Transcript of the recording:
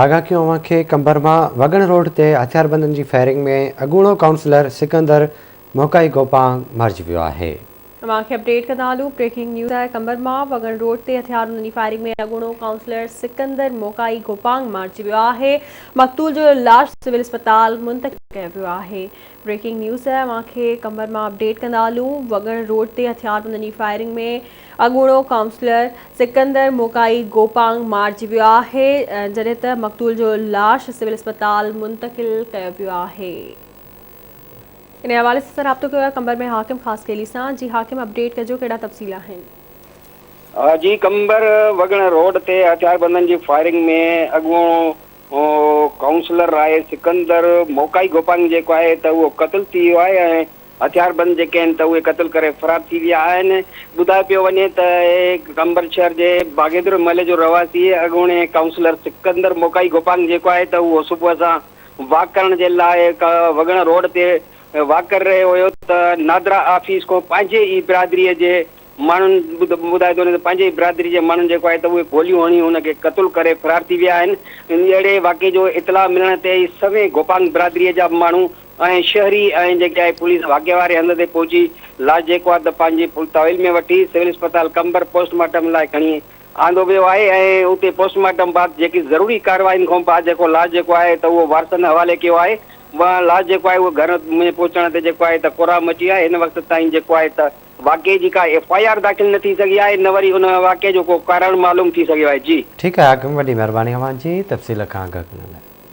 آگاهه ڪيون اوهان کي قمبر مان وڳڻ روڊ تي هٿياربندن جي فائرنگ ۾ اڳوڻو ڪائونسلر سڪندر موڪائي گوپانگ مارجي ويو آهي. اوهان کي اپڊيٽ ڪندا هلون بريڪنگ نيوز آهي قمبر مان وڳڻ روڊ تي هٿياربندن جي فائرنگ ۾ اڳوڻو ڪائونسلر سڪندر موڪائي گوپانگ مارجي ويو آهي مقتول جو لاش سول اسپتال منتقل ڪيو ويو آهي بريڪنگ نيوز اوهان کي قمبر مان اپڊيٽ ڪندا هلون وڳڻ روڊ تي هٿياربندن جي فائرنگ ۾ اڳوڻو ڪائونسلر سڪندر موڪائي گوپانگ مارجي ويو آهي جڏهن ته مقتول جو لاش سول اسپتال منتقل ڪيو ويو آهي ان حوالي سان رابطو ڪيو آهي قمبر ۾ حاڪم خاصخيلي سان جي حاڪم اپڊيٽ ڪجو ڪهڙا تفصيل آهن. جي قمبر وڳڻ روڊ تي هٿياربندن جي فائرنگ ۾ اڳوڻو ڪائونسلر آهي سڪندر موڪائي گوپانگ جيڪو آهي ته اهو قتل ٿي ويو آهي ۽ هٿياربند جيڪي آهن ته اهي قتل ڪري فرار ٿي ويا آهن ٻڌايو پيو وڃي ته قمبر شهر جي باغيدرو محلي جو رهواسي اڳوڻي ڪائونسلر سڪندر موڪائي گوپانگ جيڪو آهي ته اهو صبح سان واڪ ڪرڻ جي لاء وڳڻ روڊ تي واڪ ڪري رهيو هيو ته نادرا آفيس کان پنهنجي ئي برادري جي ماڻهن ٻڌايو ٿو وڃي ته پنهنجي ئي برادري جي ماڻهن جيڪو آهي ته اهي گوليون هڻي هن کي قتل ڪري فرار ٿي ويا آهن. اهڙي واقعي جو اطلاع ملڻ تي ئي سوين گوپانگ برادري جا ماڻهو ۽ شهري ۽ جيڪي آهي پوليس واقعي واري هنڌ تي پهچي لاش جيڪو آهي ته پنهنجي تحويل ۾ وٺي سول اسپتال قمبر پوسٽ مارٽم لاء کڻي آندو ويو آهي ۽ اتي پوسٽ مارٽم بعد جيڪي ضروري ڪاررواين کان بعد جيڪو لاش جيڪو آهي ته اهو وارثن حوالي ڪيو آهي لاش جيڪو آهي اهو گهر ۾ پهچڻ تي جيڪو آهي ته ڪهرام مچي آهي هن وقت تائين جيڪو آهي ته واقعي جي ڪا ايف I R داخل نه ٿي سگهي آهي نه وري ان واقعي جو ڪو ڪارڻ معلوم ٿي سگهيو آهي. جي. ٺيڪ آهي حاڪم وڏي مهرباني اوهان جي تفصيل کان آگاهه ڪرڻ لاء.